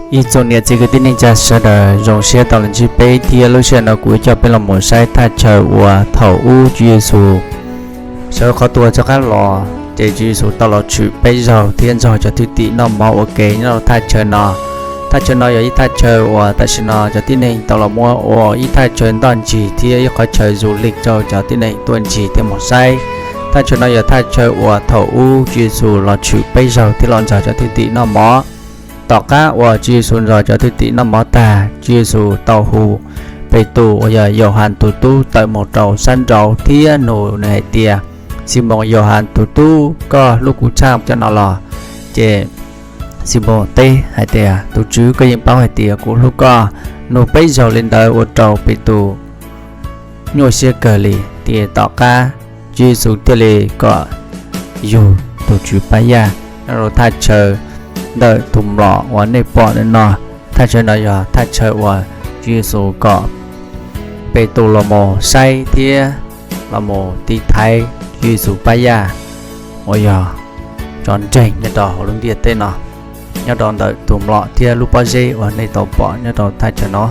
Ib tsoom niam txiv kwv tij neej tsa sawv daws, zoo siab tau los ntsib peb thiab. Lub sij hawm no kuv coj peb los mus saib thaj chaw uas thaum ub Tswv Yexus sawv qhov tuag rov qab los, ces Tswv Yexus tau los tshwm peb zaug thiab nrog cov thwj tim noj mov ua ke nyob rau thaj chaw no. Thaj chaw no yog ib thaj chaw uas tam sim no cov tib neeg tau los muab ua ib thaj chaw ntoj ntsig thiab ib qhov chaw du lịch rau cov tib neeg tuaj ntsig thiab mus saib. Thaj chaw no yog thaj chaw uas thaum ub Tswv Yexus los tshwm peb zaug thiab los nrog cov thwj tim noj mov. Tom qab uas Tswv Yexus nrog cov thwj tim noj mov tag, Tswv Yexus tau hu Petus uas yog Yauhas tus tub tawm mus rau sab nraud thiab nug nws hais tias, Ximoos Yauhas tus tub, koj hlub kuv tshaj cov no los? Ces Ximoos teb hais tias, Tus Tswv, koj yeej paub hais tias kuv hlub koj. Nug peb zaug li ntawd ua rau Petus nyuaj siab kawg li. Ces tom qab Tswv Yexus thiaj li kom yug tus Tswv pab yaj nyob rau thaj chaw ntawm tus mlom uas nej pom ntawm no. Thaj chaw no yog thaj chaw uas Tswv Yexus kom Petus los mus saib thiab los mus tiv thaiv Tswv Yexus pab yaj uas yog tso nreeg nyob rau hauv lub ntiaj teb no, nyob rau ntawm tus mlom thiab lub pob zeb uas nej tau pom nyob rau thaj chaw no.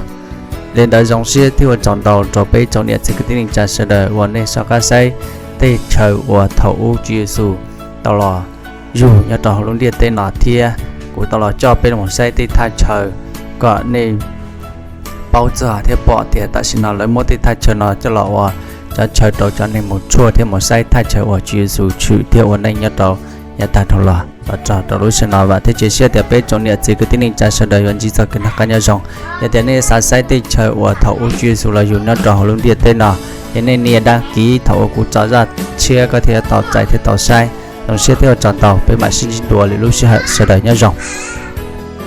Li ntawd zoo siab thiab ua tsaug ntau rau peb tsoom niam txiv kwv tij neej tsa sawv daws uas nej soj qab saib tej chaw uas thaum ub Tswv Yexus tau los yug nyob rau hauv lub ntiaj teb no thiab. Kuv tau los coj peb los saib tej thaj chaw kom nej paub txog thiab pom tias tam sim no lawv muab tej thaj chaw no coj los ua cov chaw rau cov neeg mus tshuaj thiab mus saib thaj chaw uas Tswv Yexus tshwm thiab ua neej nyob rau yav tag dhau los. Los txog rau lub sij hawm no vam thiab cia siab tias peb tsoom niam txiv kwv tij neej tsa sawv daws yuav ntsib txoj kev noj qab nyob zoo. Yog tias nej xav saib tej chaw uas thaum ub Tswv Yexus los yug nyob rau hauv lub ntiaj teb no, ces nej nias đăng ký thaum uas kuv tso zaj tshiab koj thiaj tau txais thiab tau saib. Zoo siab thiab ua tsaug ntau, peb mam sib ntsib dua lwm lub sij hawm, sawv daws nyob zoo.